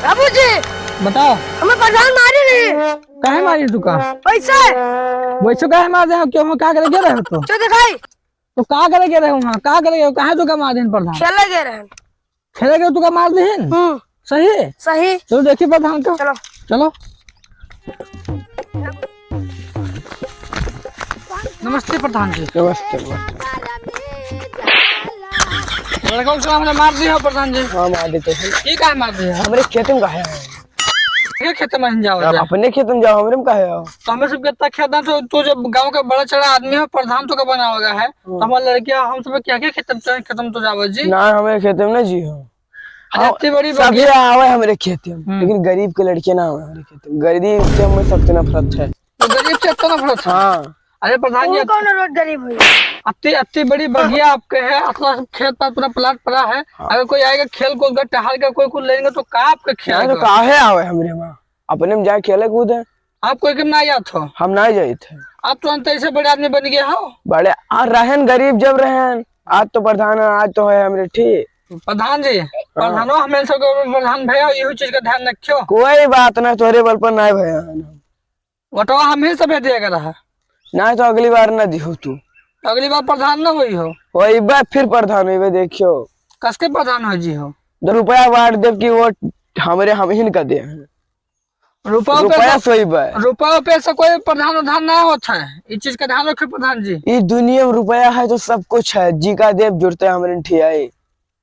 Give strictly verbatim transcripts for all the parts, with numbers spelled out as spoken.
बाबूजी, बताओ। हमें प्रधान मारी नहीं। काहे मारी तू का? वैसे। वैसे काहे मार दे? क्यों, का करे गे रहे हो तू? क्यों दिखाई? तो का करे गे रहे हो वहाँ? का करे गे हो? काहे तू का मार देन प्रधान? खेले गे रहे। खेले गे तू का मार देन? हम्म। सही? सही। चलो देखी प्रधान का। चलो। चलो। नमस्ते प्रधान जी। नमस्ते, नमस्ते। लड़का को हमने मार दिया प्रधान जी। हाँ, मार देते हैं। ये काहे मार दिया? हमरे खेत में काहे है? ये खेत में जाओ जा। अपने खेत में जाओ, हमरे में काहे हो? तो हमें सब कितना खेत है, तो तू जब गांव का बड़ा चढ़ा आदमी हो, प्रधान तो का बना होगा है, तो हम्म। हमारे लड़कियां हम सब क्या क्या खेत में, खेत में तो जाओ जी? ना, हमें खेत में ना जी हो। अरे, आओ, इतनी बड़ी सब बगिया। ये आवे हमरे खेत में, हम्म। लेकिन गरीब के लड़के ना आवे हमरे खेत में। गरीब से हमें सख्त नफरत है। तो गरीब से इतना नफरत है? हाँ। अरे प्रधान जी, कौन, कौन रोज गरीब हुई? अत्ती, अत्ती बड़ी बगिया आपके है, अतला सब खेत पर पूरा प्लाट पड़ा है। हाँ। अगर कोई आएगा खेल कूद कर, टहल कर, कोई कुछ लेंगे तो का आपके खेल ना, तो का? काहे आवे हमरे वहाँ? अपने में जाए खेले कूदे। आप कोई के ना जात हो? हम ना जाइत है। आप तो अंत ऐसे बड़े आदमी बन गए हो। बड़े, आ, रहन गरीब जब रहन, आज तो प्रधान है, आज तो है हमरे ठीक। प्रधान जी, हाँ। प्रधानो हमें सब के प्रधान भैया, यही चीज का ध्यान रखियो। कोई बात ना, तोरे बल पर ना भैया। वोटवा हम ही सब दिया कर रहा। ना तो अगली बार ना दिहो तू। अगली बार प्रधान ना होई हो। होई बा, फिर प्रधान होई बा, देखियो। कसके प्रधान हो जी हो? दो रुपया बांट देब कि वोट हमरे हम ही का दे। रुपया पे रुपया से, से होई बा। रुपया पे से कोई प्रधान उधान ना होता है। इस चीज का ध्यान रखे प्रधान जी। इस दुनिया में रुपया है तो सब कुछ है, जी का देब जुड़ते हमरे ठियाई।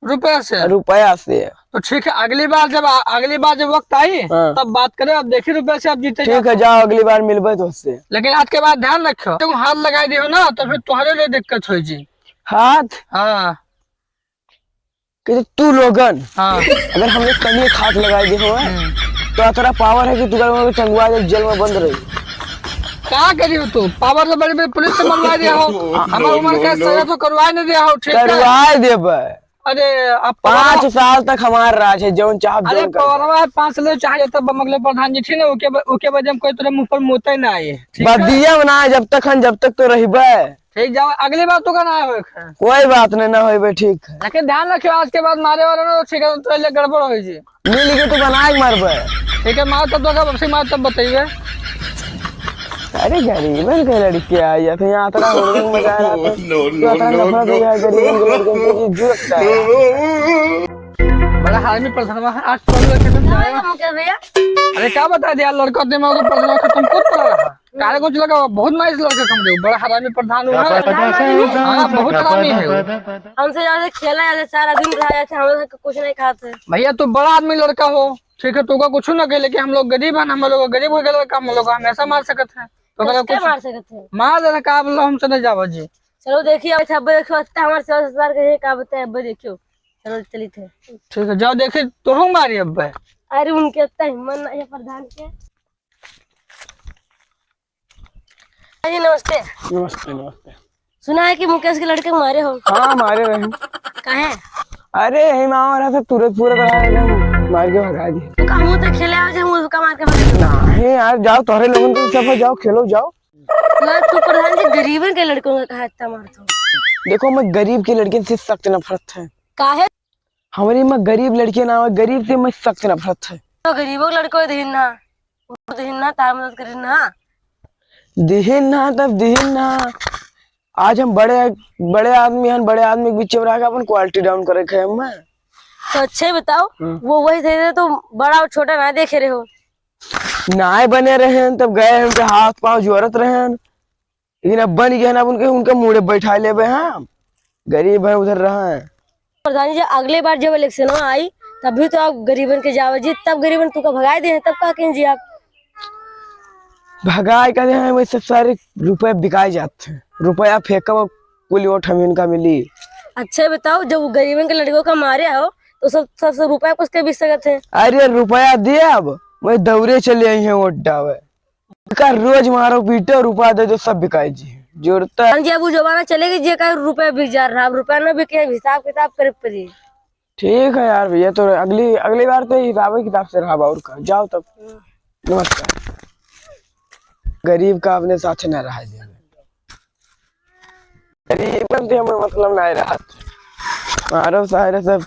रुपया से? रुपया से। तो ठीक है, अगली बार जब आ-, अगली बार जब वक्त आई, हाँ। तब बात करें। अब देखी रुपया से आप जीते ठीक है, जाओ, अगली बार मिलबे तो उससे। लेकिन आज के बाद ध्यान रखो, तुम हाथ लगाई दियो ना, तो फिर तुम्हारे लिए दिक्कत हो जी। हाथ? हाँ। कि तू लोगन, हाँ। अगर हम लोग कनिए हाथ लगाई दियो, हम्म। तो इतना पावर है कि तू लोगन के टंगवा दे, जेल में बंद रही। का करी हो तू? पावर तो बड़े बड़े पुलिस से मंगवा दिया हो। हमार उम्र का सजा तो करवा नहीं दिया हो, ठीक है? करवा देबे। अरे, अब पाँच पाँच साल तक हमार राज है, जौन चाहब अरे, जौन कर। पावरवा है, पाँच ले चाहे तो बमगले प्रधान जी, ठीक है? ओके ब-, ओके बजे हम कोई तोरे मुंह पर मुते ना आए, ठीक है? बदिया में ना, जब तक हम, जब तक तो रहबे। ठीक, जाओ, अगली बार तो का ना होए है। कोई बात नहीं, ना होइबे, ठीक है। लेकिन ध्यान रखियो, आज के बाद मारे वाला ना, ठीक है, तो ले गड़बड़ हो जी। मिल के तो बनाए के मारबे। ठीक है, मार तब तो का, अब से मार तब बताइए। अरे गरीबन के लड़के आ जाते हैं, यात्रा होने में मजा आ रहा था। No, no, यात्रा no, नफरत हो no। गया गरीबन के लड़के से, ये जो लगता है। बड़ा हरामी प्रधानवा है, आज कल लड़के तुम जाए। हाँ, मुकेश भैया। अरे का बता दिया, लड़का दिमाग को प्रधानवा खत्म खुद पड़ा रहा। काहे कुछ लगा, बहुत nice लड़का कम दे, बड़ा हरामी प्रधान हुआ है। प्रधान हरामी है। हाँ, बहुत हरामी है वो। हमसे ज्यादा खेला है, सारा दिन रहा है, हम लोग कुछ नहीं खाते। भैया तू बड़ा आदमी लड़का हो, ठीक है, तू का कुछ ना कहे, लेकिन हम लोग गरीब हैं, हम लोग गरीब हो गए, हम लोग हमेशा मार सकते हैं। तो अगर कैसे कुछ मार सकते हैं? मार देना का, बोलो, हमसे नहीं जावा जी। चलो देखिए, अच्छा, अब देखियो, अच्छा, हमारे सेवा सत्कार करिए, का बताए, अब देखियो। चलो, चलित है। ठीक है, जाओ, देखिए, तो हम मारी अब। अरे, उनके इतना हिम्मत नहीं है प्रधान के। जी, नमस्ते। नमस्ते, नमस्ते। सुना है कि मुकेश के लड़के मारे हो? हाँ, मारे रहे। काहे? अरे, यही मामा रहा था, तुरंत पूरा तरह एकदम मार के भगा दिए। तू कहूँ तो खेले आओ, जे मुँह का मार के भगा। नहीं यार, जाओ, तोहरे लोगन को सब है, जाओ, खेलो, जाओ। यार, तू प्रधान जी गरीबन के लड़कों का काहे इतना मारत हो? देखो, मैं गरीब के लड़कियन से सख्त नफरत है। काहे? हमारी माँ गरीब लड़कियाँ ना आवे, गरीब से मैं सख्त नफरत है। तो गरीबों के लड़कों को दीन ना, वो दीन ना, तार मदद करीन ना। दीन ना, तब दीन ना। आज हम बड़े, बड़े आदमी हन, बड़े आदमी के बीच में रह के अपन quality down करे के है हमें। तो अच्छे बताओ, हम्म। वो वही थे तो बड़ा और छोटा ना देखे रहे हो। नाय बने रहेन, तब गए हैं, उनके हाथ पाँव जोरत रहेन, लेकिन अब बन गए हैं, अब उनके, उनके मुड़े बैठा लेबे हम। गरीब है, उधर रहे। प्रधान जी, अगले बार जब election आई, तभी तो आप गरीबन के जावे जी, तब गरीबन तुका भगाए दे हैं, तब का कहें जी आप? भगाए का दे हैं, वैसे सारे रुपये बिकाए जाते हैं, रुपया फेंकब, कुल वोट हम इनका मिली। अच्छा बताओ, जब वो गरीबन के लड़कों का मारे हो, तो सब, सबसे रुपया कुछ के बिक सकत है? अरे रुपया दे, अब मैं दौड़े चले आई हैं वोट डावे। का रोज मारो पीटो, रुपया दे दो, सब बिकाई जी। जोड़ता है। हाँ जी, अब वो जमाना चलेगी, जे का रुपया बिक जा रहा, अब रुपया ना बिके, अब हिसाब किताब करे पड़ी। ठीक है यार भैया, तो अगली, अगली बार तो हिसाब किताब से रहा, और का। जाओ तब। हम्म। नमस्कार। गरीब का अपने साथ ना रहा जाए। गरीबन से हमें मतलब ना रहा। मारो सारे सब